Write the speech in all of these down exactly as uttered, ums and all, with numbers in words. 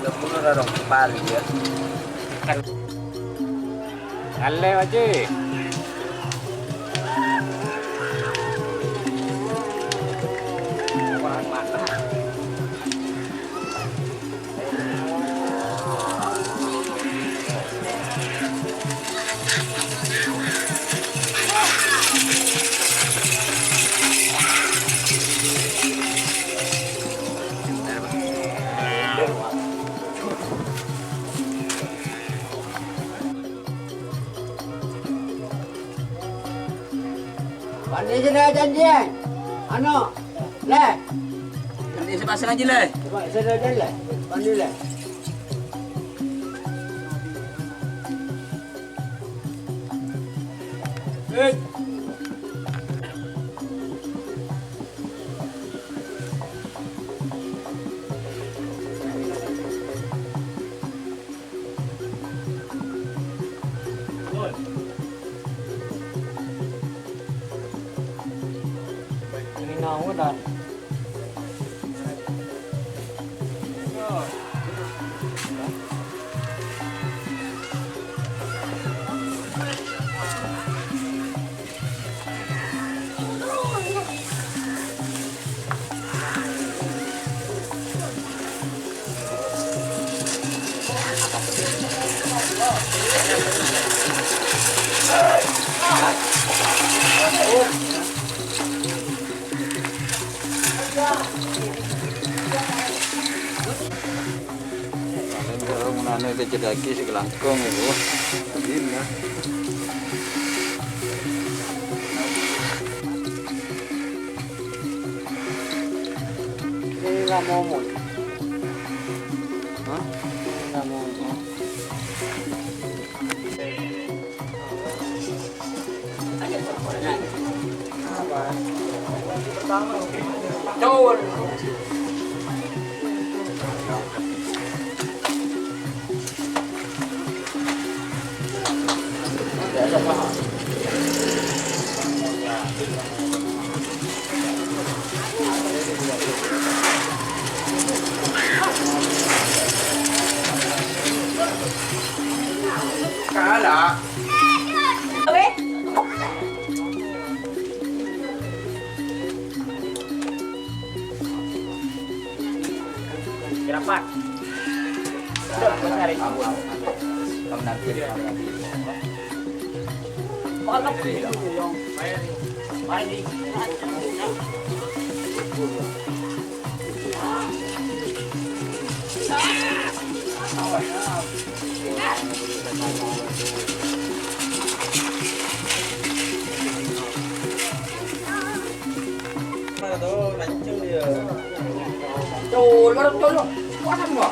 Sepuluh rarong, paling ya. Ngalle, Pak Ji. Kurang mantap. Panèka sè la janjiyân. Ano, Lè. Panèka sè pasang aja, Lè. Coba sè la janjiyân, Lè. Panèka, Lè. Paling kalau mengenai kecil lagi sekelangkong itu. Adina. Ini nggak mau, Mon. Hah? Ini nggak mau, Mon. Kala. Kerapat. Colo, colo. Wah, wah.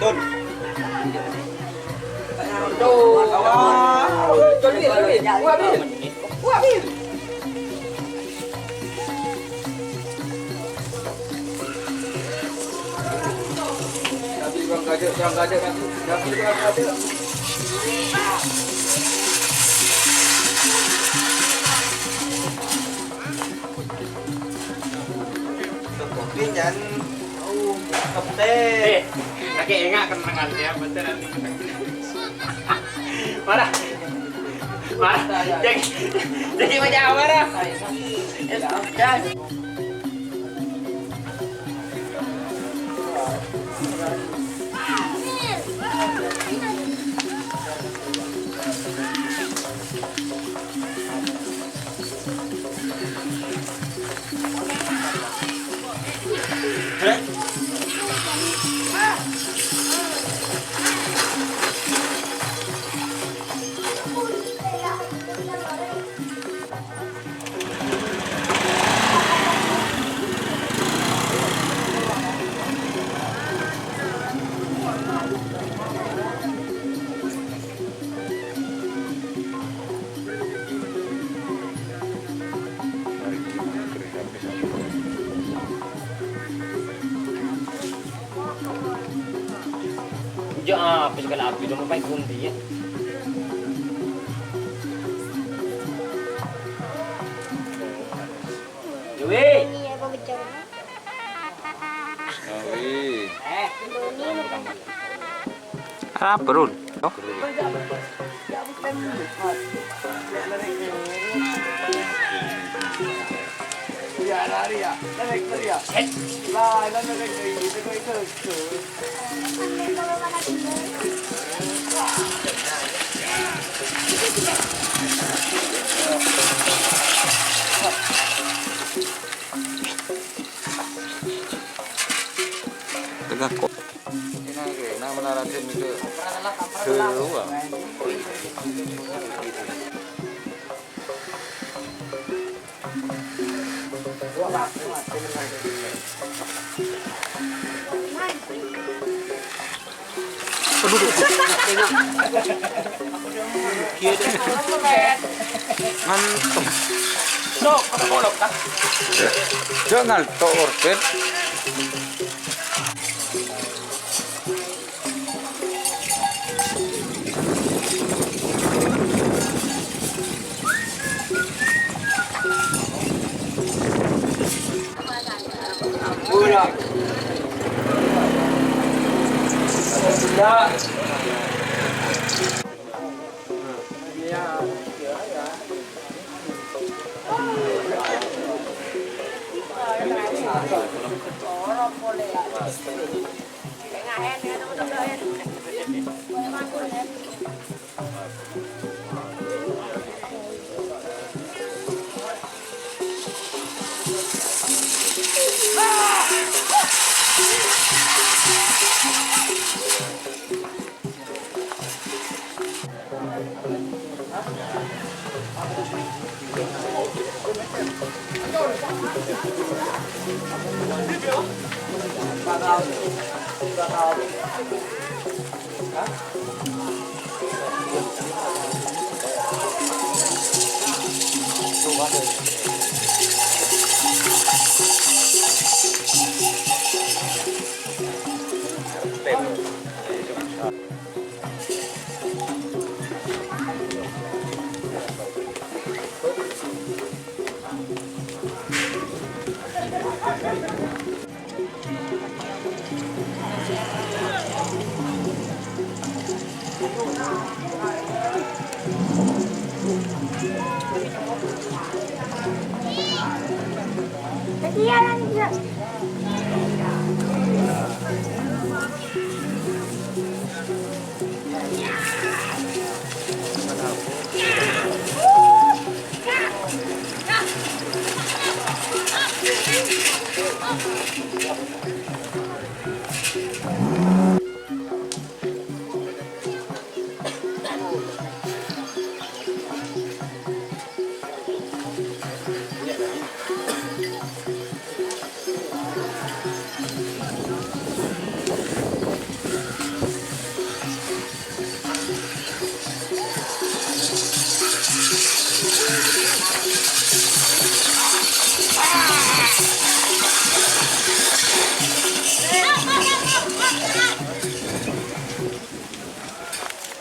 Tun. Aduh. Wah, Bil, Bil. Wah, Bil. Wah, Bil. Nabi, Bang, kaje, Bang, kaje, Nabi. Nabi, Bang, kaje. Kopi, Jan. Oh, kopi. Eh, lagi enggak kenangan ya, beneran. Mana? Mana? Jadi, jadi macam mana? Ya sudah. Jâ' apa sè kala abit, coma paè ghun dhiyâ. Dewi. Ini ya, Pak Bujang. Awi. Eh, ini. Apa, Rul? Oh. Tegak kok. Ina ke, na menara sen itu. Keluar. Aduh, aduh, aduh. Ngantok. Sok, apa kolok, Kak? Jâ' ngantok, Orpet.